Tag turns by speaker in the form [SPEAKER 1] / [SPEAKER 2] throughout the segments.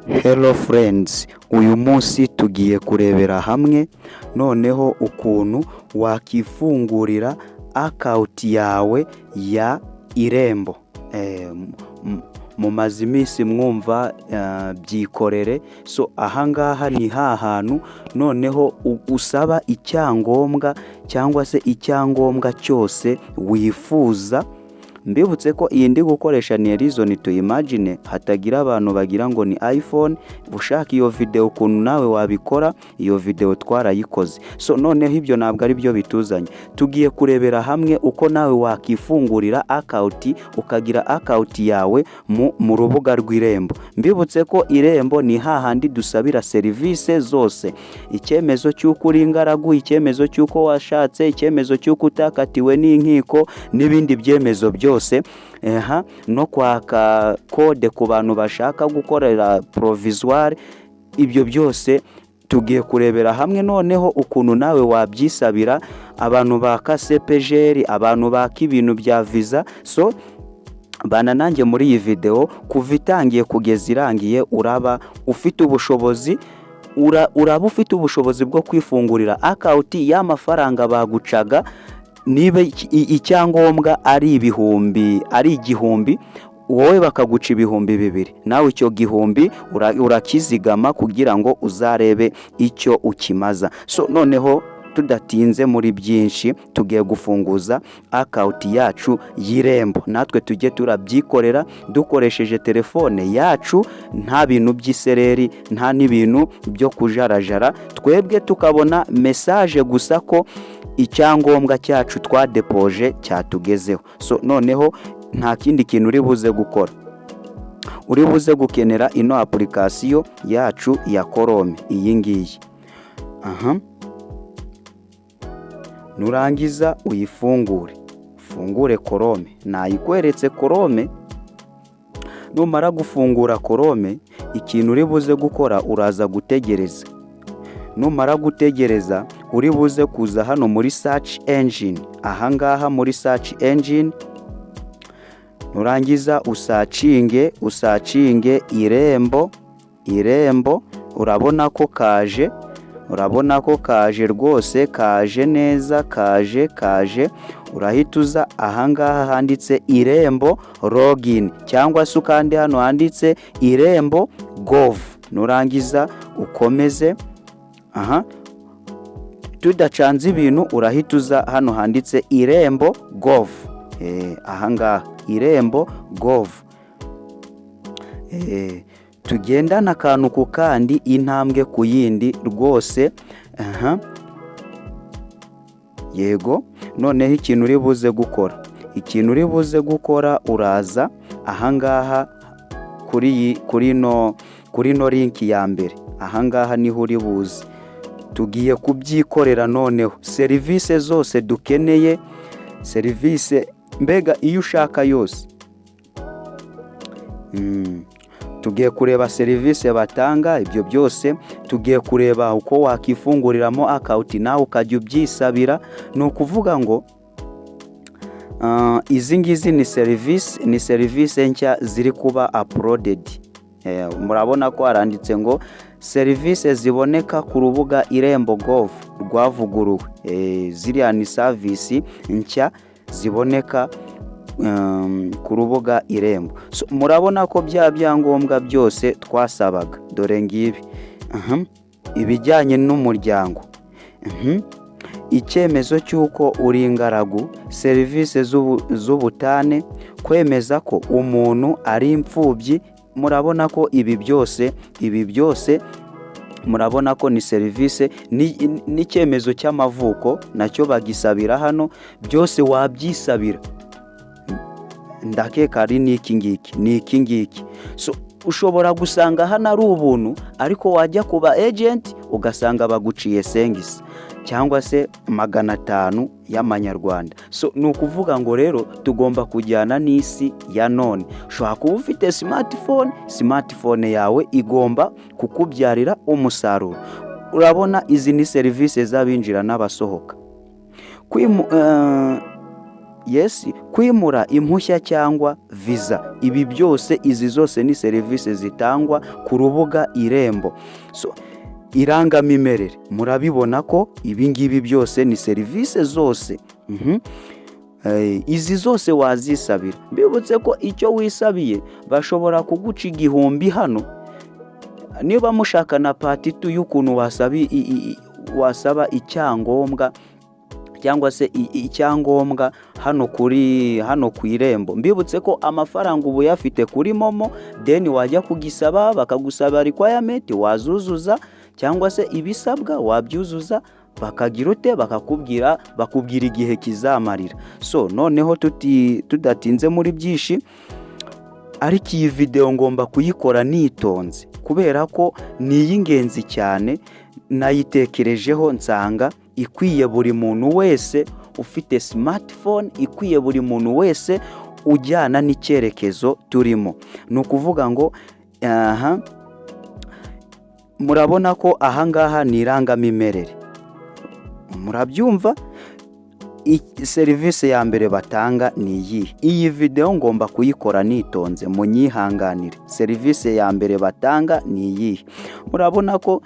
[SPEAKER 1] Hello friends, uyu munsi tugiye kurebera hamwe noneho ukuntu wakifungurira account yawe ya Irembo. Mumaze iminsi mwumva byikorere, so ahangaha ni hantu noneho usaba icyangombwa cyangwa se icyangombwa cyose wifuza. Mbibutse ko iyi ndi gukoresha ni Reason to Imagine, hatagira abantu bagira ngo ni iPhone. Ushaka iyo video ukuntu nawe wabikora, iyo video twarayikoze. So noneho ibyo ntabwo ari byo bituzanye, tugiye kurebera hamwe uko nawe wakifungurira account, ukagira account yawe mu rubuga rw'Irembo. Mbibutse ko Irembo ni hahandi dusabira serivisi zose: icyemezo cy'uko uri ingaragu, icyemezo cy'uko washatse, icyemezo cy'uko utakatiwe n'inkiko n'ibindi byemezo byose, no kwaka code ku bantu bashaka gukorera provisoire. Ibyo byose tugiye kurebera hamwe noneho ukuntu nawe wabyisabira, abantu baka CPGL, abantu baka ibintu bya visa. So bana nanjye muri iyi videwo kuva itangiye kugeza irangiye, uraba ufite ubushobozi, uraba ufite ubushobozi bwo kwifungurira account y'amafaranga bagucaga. Niba icyangombwa ari ibihumbi, ari 1000, wowe bakaguca 2000, nawe icyo 1000 urakizigama kugira ngo uzarebe icyo ukimaza. So noneho tudatinze muri byinshi, tugiye gufunguza account yacu y'Irembo, natwe tujye turabyikorera dukoresheje telefone yacu, nta bintu by'isereri, nta n'ibintu byo kujarajara, twebwe tukabona message gusa ko icyangombwa cyacu twadepoje cyatugezeho. So noneho nta kindi kintu uri buze gukora, uri buze gukenera ino application yacu ya Chrome, iyi ngiyi aha. Nurangiza uyifungure, ufungure Chrome, nayikweretse Chrome. Numara gufungura Chrome, ikintu uri buze gukora, uraza gutegereza. Numara gutegereza, uri buze kuza hano muri search engine, ahangaha muri search engine. Nurangiza usearchinge Irembo. Irembo urabona ko kaje, urabona ko kaje rwose, kaje neza, kaje kaje. Urahita uza ahangaha handitse Irembo login, cyangwa se ukande hano handitse Irembo gov. Nurangiza ukomeze aha, tudacanze ibintu, urahita uza hano handitse Irembo gov, ahangaha Irembo gov. Tugendane akantu ku kandi, intambwe ku yindi rwose. Aha, yego. Noneho ikintu uri buze gukora, ikintu uri buze gukora, uraza ahangaha kuri ino link ya mbere, ahangaha niho uri buze. Tugiye kubyikorera noneho, serivisi zose dukeneye, serivisi mbega iyo ushaka yose. Tugiye kureba serivisi batanga, ibyo byose tugiye kureba uko wakifunguriramo account nawe ukajya ubyisabira. Ni ukuvuga ngo izi ngizi ni serivisi nshya ziri kuba uploaded. Murabona ko haranditse ngo serivisi ziboneka ku rubuga Irembo gov rwavuguruwe. Ziriya ni service nshya ziboneka ku rubuga Irembo. So, murabona ko bya byangombwa byose twasabaga dore ngibi. Ibijyanye n'umuryango, Icyemezo cy'uko uri ingaragu, serivisi z'ubutane, kwemeza ko umuntu ari imfubyi. Murabona ko ibi byose, ibi byose murabona ko ni serivisi, n'icyemezo cy'amavuko nacyo bagisabira hano. Byose wabyisabira, ndakeka ari n'iki ngiki, ni iki ngiki. So ushobora gusanga hano ari ubuntu, ariko wajya ku ba agent ugasanga baguciye 500 cyangwa se 500 y'amanyarwanda. So ni ukuvuga ngo rero tugomba kujyana n'isi ya none. Ushobora kuba ufite smartphone, smartphone yawe igomba kukubyarira umusaruro. Urabona izi ni serivisi z'abinjira n'abasohoka. Yes, kwimura impushya cyangwa viza, ibi byose, izi zose ni serivisi zitangwa ku rubuga Irembo. So, irangamimerere, murabibona ko ibi ngibi byose ni serivisi zose. Izi zose wazisabira. Mbibutse ko icyo wisabiye bashobora kuguca 1000 hano. Niba mushaka na part 2 y'ukuntu wasaba icyangombwa cyangwa se icyangombwa hano kuri hano ku Irembo, mbibutse ko amafaranga ubu uyafite kuri MoMo, then wajya kugisaba bakagusaba requirement, wazuzuza cyangwa se ibisabwa wabyuzuza, bakagira ute, bakakubwira, bakubwira igihe kizamarira. So noneho tudatinze muri byinshi, ariko iyi videwo ngomba kuyikora nitonze kubera ko ni iy'ingenzi cyane. Nayitekerejeho nsanga ikwiye buri muntu wese ufite smartphone, ikwiye buri muntu wese ujyana n'icyerekezo turimo. Ni ukuvuga ngo aha murabona ko ahangaha ni irangamimerere, murabyumva. Serivisi ya mbere batanga ni iyihe? Iyi videwo ngomba kuyikora nitonze, munyihanganire. Serivisi ya mbere batanga ni iyihe? Murabona ko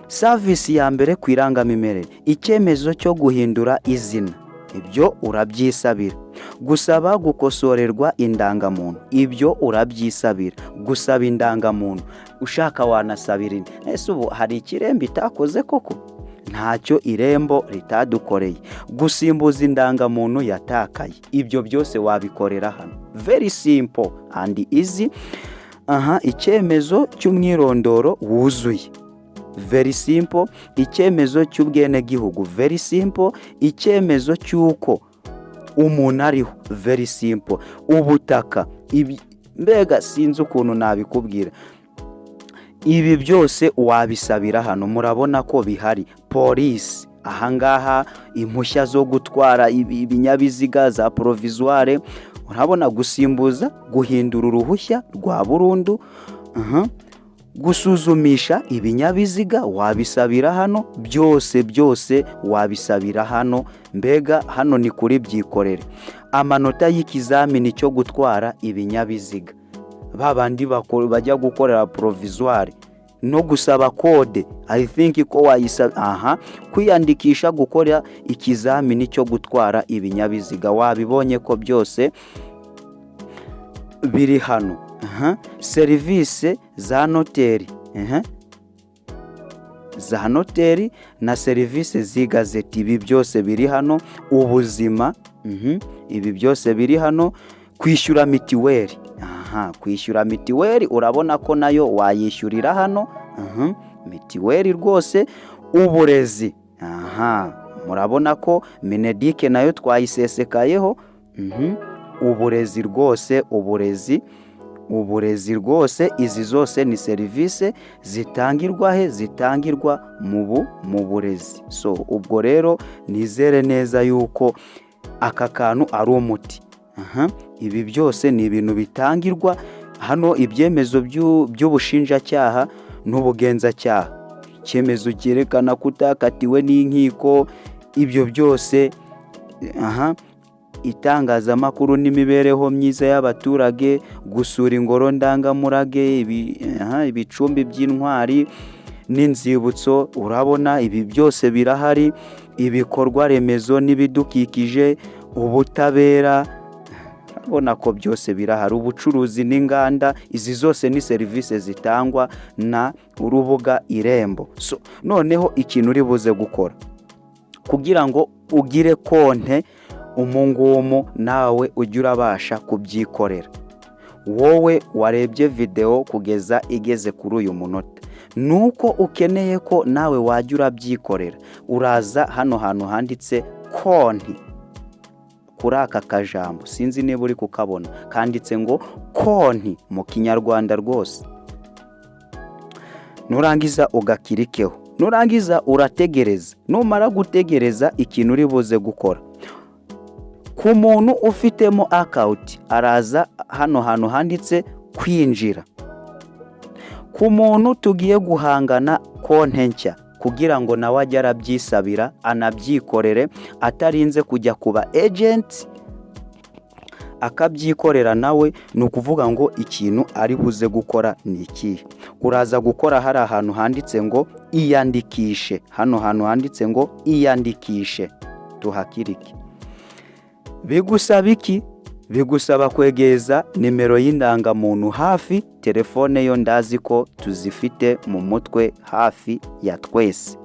[SPEAKER 1] service ya mbere ku irangamimerere, icyemezo cyo guhindura izina, ibyo urabyisabira. Gusaba gukosorerwa indangamuntu, ibyo urabyisabira. Gusaba indangamuntu, ushaka wanasabira indi. Ese ubu hari icyo Irembo itakoze koko? Ntacyo Irembo ritadukoreye. Gusimbuza indangamuntu yatakaye, ibyo byose wabikorera hano, very simple and easy. Aha, icyemezo cy'umwirondoro wuzuye, very simple. Icyemezo cy'ubwenegihugu, very simple. Icyemezo cy'uko umuntu ariho, very simple. Ubutaka, mbega sinzi ukuntu nabikubwira. Ibi byose wabisabira hano, murabona ko bihari. Polisi ahangaha, impushya zo gutwara ibinyabiziga za provisoire, urabona, gusimbuza, guhindura uruhushya rwa burundu, gusuzumisha ibinyabiziga wabisabira hano, byose byose wabisabira hano. Mbega hano ni kuri byikorere. Amanota y'ikizamini cyo gutwara ibinyabiziga, ba bandi bajya gukorera provisoire, no gusaba code, I think ko wayisaba aha. Kwiyandikisha gukora ikizamini cyo gutwara ibinyabiziga, wabibonye ko byose biri hano. Aha, serivisi za noteri, aha, za noteri na serivisi z'igazeti, ibi byose biri hano. Ubuzima, ibi byose biri hano. Kwishyura mitiweli, aha, kwishyura mitiweli urabona ko nayo wayishyurira hano, mitiweli rwose. Uburezi, aha murabona ko MINEDUC nayo twayisesekayeho. Uburezi rwose, uburezi, uburezi rwose. Izi zose ni serivisi zitangirwa he? Zitangirwa mu burezi. So ubwo rero nizere neza yuko aka kantu ari umuti. Aha, ibi byose ni ibintu bitangirwa hano. Ibyemezo by'ubushinjacyaha n'ubugenzacyaha, icyemezo cyerekana ko utakatiwe n'inkiko, ibyo byose aha. Itangazamakuru n'imibereho myiza y'abaturage, gusura ingoro ndangamurage, ibicumbi by'intwari n'inzibutso, urabona ibi byose birahari. Ibikorwa remezo n'ibidukikije, ubutabera, urabona ko byose birahari. Ubucuruzi n'inganda, izi zose ni serivisi zitangwa na urubuga Irembo. So noneho ikintu uri buze gukora kugira ngo ugire konte umungumu, nawe ujye urabasha kubyikorera, wowe warebye videwo kugeza igeze kuri uyu munota, ni uko ukeneye ko nawe wajya urabyikorera. Uraza hano hantu handitse konti, kuri aka kajambo, sinzi niba uri kukabona, kanditse ngo konti mu Kinyarwanda rwose. Nurangiza ugakirikeho, nurangiza urategereza. Numara gutegereza, ikintu uri buze gukora, ku muntu ufitemo account, araza hano hantu handitse kwinjira. Ku muntu tugiye guhangana konti nshya kugira ngo nawe ajye arabyisabira anabyikorere atarinze kujya kuba agent. akabyikorera nawe. Ni ukuvuga ngo ikintu ari buze gukora ni ikihe? Uraza gukora hari ahantu handitse ngo "iyandikishe". Hano hantu handitse ngo "iyandikishe", tuhakirike. Bigusaba iki? Bigusaba kwegeza nimero y'indangamuntu hafi. Telefone yo ndazi ko tuzifite mu mutwe hafi ya twese.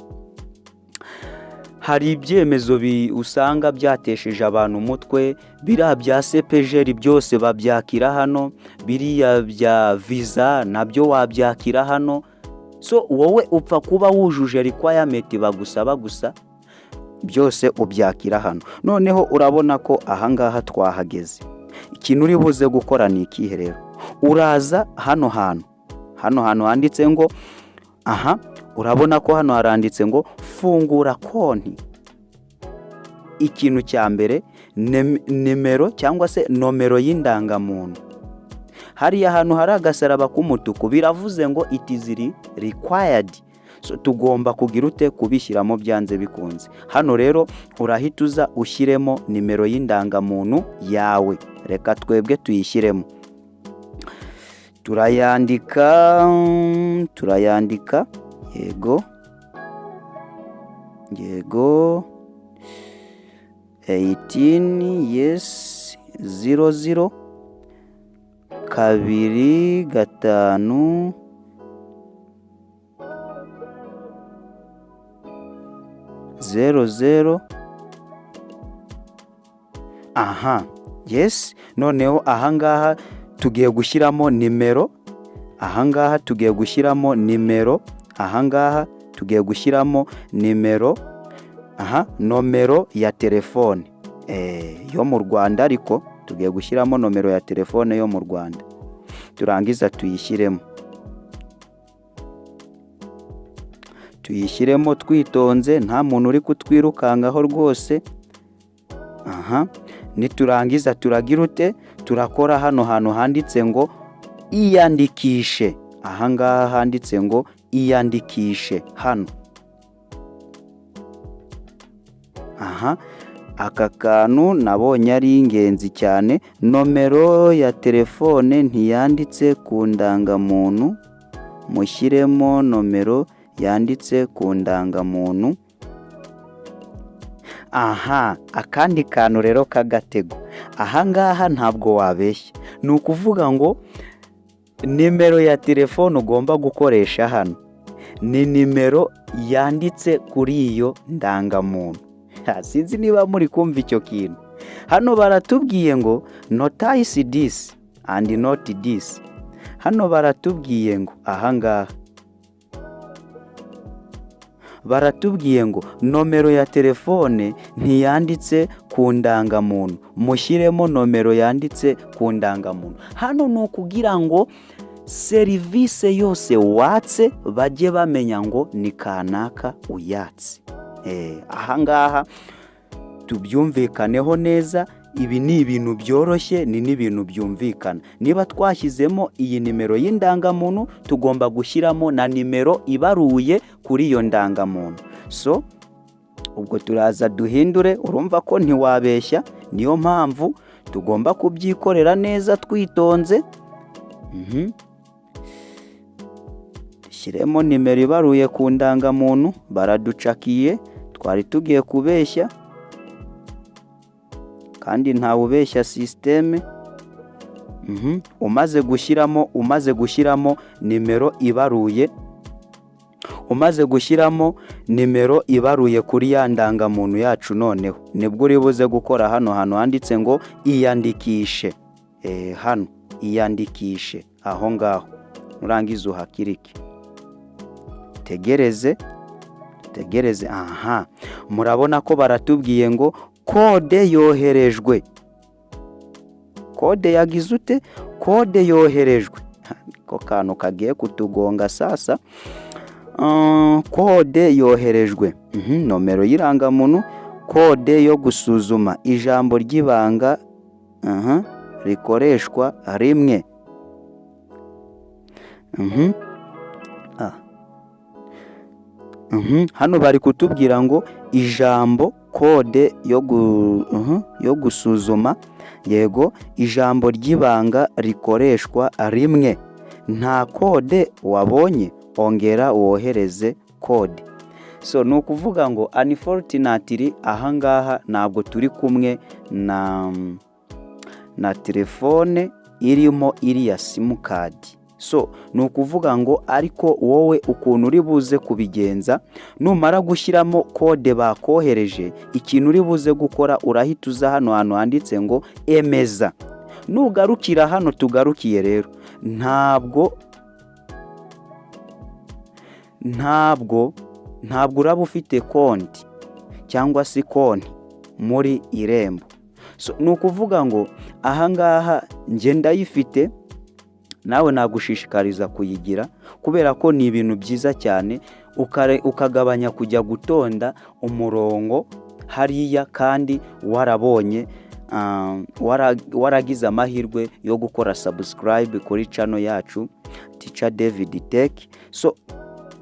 [SPEAKER 1] Hari ibyemezo usanga byatesheje abantu umutwe. Biriya bya CPGL byose babyakira hano, biriya bya viza nabyo wabyakira hano. So wowe upfa kuba wujuje requirement bagusaba gusa, byose ubyakira hano. Noneho urabona ko ahangaha twahageze. Ikintu uri buze gukora ni ikihe rero? Uraza hano hantu handitse ngo, aha urabona ko hano haranditse ngo "fungura konti". Ikintu cya mbere, nimero cyangwa se nomero y'indangamuntu. Hariya hantu hari agasaraba k'umutuku, biravuze ngo it is required. So, tugomba kugira ute? Kubishyiramo byanze bikunze. Hano rero urahita uza ushyiremo nimero y'indangamuntu yawe. Reka twebwe tuyishyiremo. Turayandika, turayandika. Yego, 18, yes, 00 2 5 0 0. Aha, yes. Noneho ahangaha tugiye gushyiramo nimero, ahangaha tugiye gushyiramo nimero, ahangaha tugiye gushyiramo nimero, aha nomero ya telefone yo mu Rwanda. Ariko tugiye gushyiramo nomero ya telefone yo mu Rwanda. Turangiza tuyishyiremo, tuyishyiremo twitonze, nta muntu uri kutwirukangaho rwose. Aha niturangiza turagira ute? Turakora hano hantu handitse ngo "iyandikishe". Ahangaha handitse ngo "iyandikishe" hano. Aha aka kantu nabonye ari ingenzi cyane. Nomero ya telefone ntiyanditse ku ndangamuntu, mushyiremo nomero yanditse ku ndangamuntu. Aha akandi kantu rero k'agatego, ahangaha ntabwo wabeshya. Ni ukuvuga ngo nimero ya telefone ugomba gukoresha hano ni nimero yanditse kuri iyo ndangamuntu. Sinzi niba muri kumva icyo kintu. Hano baratubwiye ngo "notice this and not this". Hano baratubwiye ngo, ahangaha baratubwiye ngo nomero ya telefone ntiyanditse ku ndangamuntu, mushyiremo nomero yanditse ku ndangamuntu. Hano ni ukugira ngo serivisi yose watse bajye bamenya ngo ni kanaka uyatse. Ahangaha tubyumvikaneho neza. Ibi ni ibintu byoroshye, ni n'ibintu byumvikana. Niba twashyizemo iyi nimero y'indangamuntu, tugomba gushyiramo na nimero ibaruye kuri iyo ndangamuntu. So ubwo turaza duhindure. Urumva ko ntiwabeshya, niyo mpamvu tugomba kubyikorera neza twitonze. Dushyiremo nimero ibaruye ku ndangamuntu. Baraducakiye, twari tugiye kubeshya, kandi ntawe ubeshya sisiteme. Umaze gushyiramo nimero ibaruye, umaze gushyiramo nimero ibaruye kuri ya ndangamuntu yacu, noneho nibwo uri buze gukora hano hantu handitse ngo "iyandikishe". Hano "iyandikishe", aho ngaho nurangiza uhakirike, tegereze, tegereze. Aha murabona ko baratubwiye ngo kode yoherejwe. Kode yagize ute? Kode yoherejwe. Ko kantu kagiye kutugonga sasa. Kode yoherejwe, nomero y'irangamuntu, kode yo gusuzuma, ijambo ry'ibanga rikoreshwa rimwe. Hano bari kutubwira ngo ijambo Kode yo gusuzuma, yego, ijambo ry'ibanga rikoreshwa rimwe. Nta kode wabonye? Ongera wohereze kode. So ni ukuvuga ngo unfortunately ahangaha ntabwo turi kumwe na telefone irimo iriya simukadi. So ni ukuvuga ngo ariko wowe ukuntu uri buze kubigenza, numara gushyiramo kode bakohereje, ikintu uri buze gukora, urahita uza hano hantu handitse ngo "emeza". Nugarukira hano tugarukiye rero, ntabwo uraba ufite konti cyangwa se konti muri Irembo. So ni ukuvuga ngo ahangaha njye ndayifite, nawe nagushishikariza kuyigira kubera ko ni ibintu byiza cyane, ukagabanya kujya gutonda umurongo hariya kandi warabonye, waragize amahirwe yo gukora subscribe kuri channel yacu Teacher David Tech. So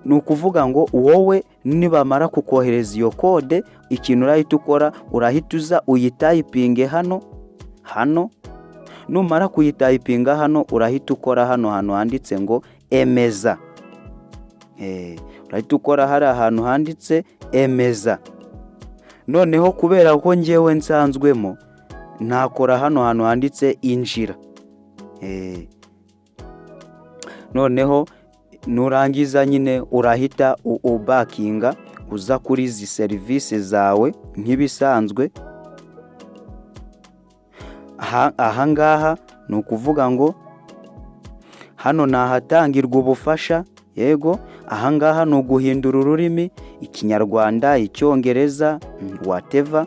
[SPEAKER 1] ni ukuvuga ngo wowe nibamara kukohereza iyo kode, ikintu urahita ukora, urahita uza uyitypinge hano. Numara kuyitypinga hano, urahita ukora hano hantu handitse ngo "emeza". Urahita ukora hari ahantu handitse "emeza". Noneho kubera ko ngewe nsanzwemo, nakora hano hantu handitse "injira". Noneho nurangiza nyine urahita ubackinga, uza kuri izi serivisi zawe nk'ibisanzwe. Ahangaha ni ukuvuga ngo hano ni ahatangirwa ubufasha, yego. Ahangaha ni uguhindura ururimi, Ikinyarwanda, Icyongereza, whatever.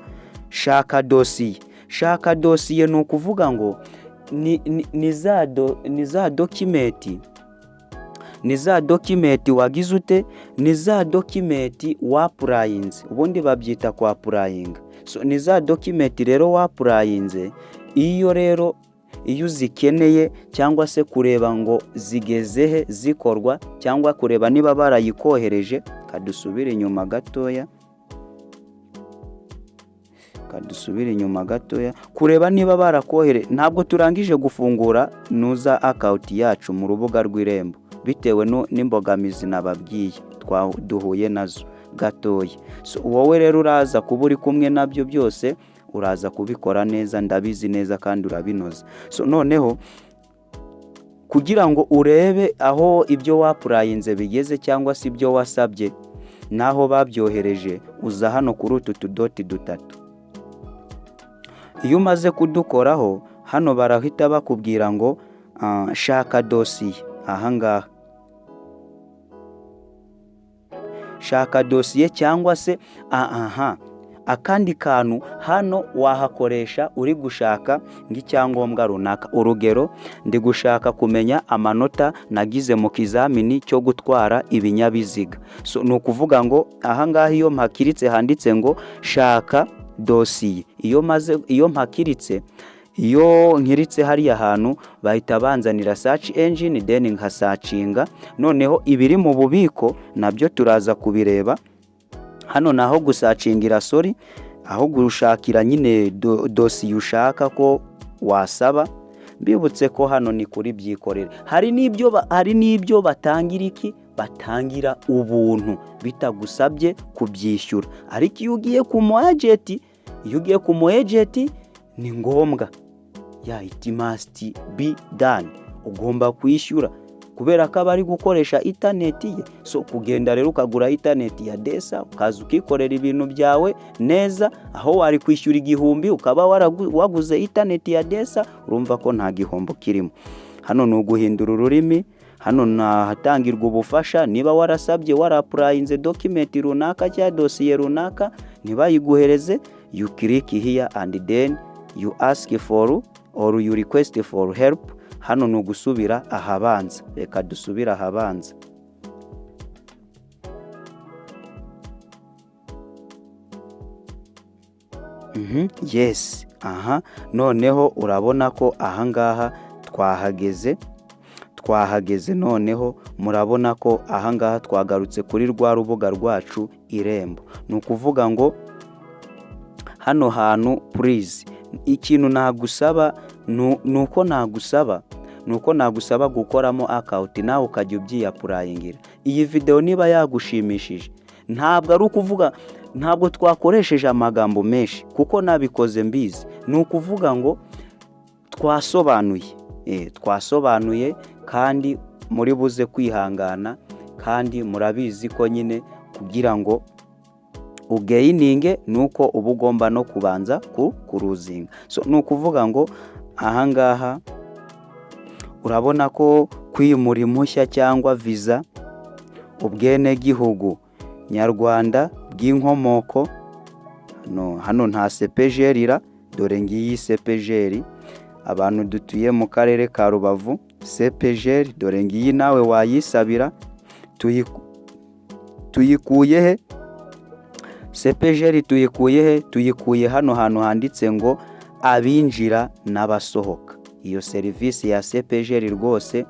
[SPEAKER 1] Shaka dosiye. Shaka dosiye ni ukuvuga ngo ni za document wagize ute, ni za document waapplyinze, ubundi babyita kwapplyinga. So ni za document rero waapplyinze, iyo rero iyo uzikeneye cyangwa se kureba ngo zigeze he zikorwa, cyangwa kureba niba barayikohereje. Kadusubire inyuma gatoya, kadusubire inyuma gatoya, kureba niba barakohere. Ntabwo turangije gufungura nuza account yacu mu rubuga rw'Irembo bitewe n'imbogamizi nababwiye duhuye nazo gatoya. So wowe rero uraza kuba uri kumwe nabyo byose, uraza kubikora neza, ndabizi neza, kandi urabinoza. So noneho kugira ngo urebe aho ibyo waapplyinze bigeze cyangwa se ibyo wasabye n'aho babyohereje, uza hano kuri utu tudoti dutatu. Iyo umaze kudukoraho, hano barahita bakubwira ngo "shaka dosiye". Ahangaha shaka dosiye, cyangwa se aha akandi kantu hano wahakoresha uri gushaka nk'icyangombwa runaka. Urugero, ndi gushaka kumenya amanota nagize mu kizamini cyo gutwara ibinyabiziga. So ni ukuvuga ngo ahangaha iyo mpaclickitse handitse ngo "shaka dosiye", iyo maze, iyo mpaclickitse, iyo nclickitse hariya hantu, bahita banzanira search engine, then nkasearchinga. Noneho ibiri mu bubiko nabyo turaza kubireba. Hano ni aho gusearchingira, sorry, aho gushakira nyine dosiye ushaka ko wasaba. Mbibutse ko hano ni kuri Byikorere. Hari n'ibyo batangira, iki batangira ubuntu bitagusabye kubyishyura, ariko iyo ugiye ku mu agent, iyo ugiye ku mu agent ni ngombwa ya it must be done, ugomba kwishyura kubera ko aba ari gukoresha internet ye. So kugenda rero ukagura internet ya desa, ukaza ukikorera ibintu byawe neza, aho wari kwishyura 1000 ukaba waguze internet ya desa, urumva ko nta gihombo kirimo. Hano ni uguhindura ururimi. Hano ni ahatangirwa ubufasha niba warasabye, waraapplyinze document runaka cyangwa dosiye runaka ntibayiguhereze. You click here and then you ask for or you request for help. Hano ni ugusubira ahabanza. Reka dusubire ahabanza. Yes, aha noneho urabona ko ahangaha twahageze, twahageze. Noneho murabona ko ahangaha twagarutse kuri rwa rubuga rwacu Irembo. Ni ukuvuga ngo Hano hantu please, ikintu nagusaba ni uko nagusaba gukoramo account, nawe ukajya ubyiyapplyingira. Iyi videwo niba yagushimishije, ntabwo ari ukuvuga, ntabwo twakoresheje amagambo menshi kuko nabikoze mbizi. Ni ukuvuga ngo twasobanuye kandi muri buze kwihangana, kandi murabizi ko nyine kugira ngo ugaininge ni uko uba ugomba no kubanza kulosinga. So ni ukuvuga ngo ahangaha urabona ko kwimura impushya cyangwa viza, ubwenegihugu nyarwanda bw'inkomoko, hano nta CPGL, dore ngiyi CPGL. Abantu dutuye mu karere ka Rubavu, CPGL dore ngiyi, nawe wayisabira. Tuyikuye he CPGL? Tuyikuye he? Tuyikuye hano hantu handitse ngo abinjira n'abasohoka. Iyo serivisi ya CPGL rwose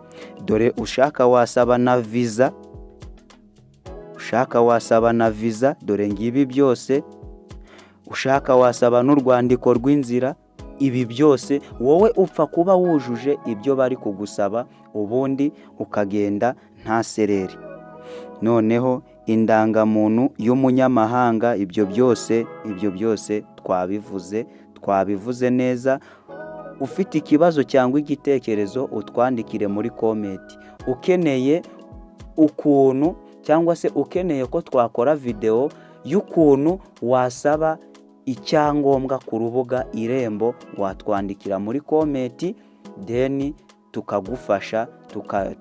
[SPEAKER 1] dore, ushaka wasaba na viza, ushaka wasaba na viza, dore ngibi byose. Ushaka wasaba n'urwandiko rw'inzira. Ibi byose wowe upfa kuba wujuje ibyo bari kugusaba, ubundi ukagenda nta sereri. Noneho indangamuntu y'umunyamahanga, ibyo byose twabivuze neza. Ufite ikibazo cyangwa igitekerezo, utwandikire muri comment. Ukeneye ukuntu cyangwa se ukeneye ko twakora videwo y'ukuntu wasaba icyangombwa ku rubuga Irembo, watwandikira muri comment, then tukagufasha,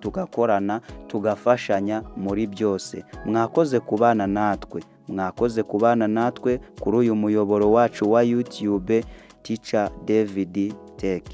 [SPEAKER 1] tugakorana, tugafashanya muri byose. Mwakoze kubana natwe, mwakoze kubana natwe kuri uyu muyoboro wacu wa YouTube, Teacher David Tech.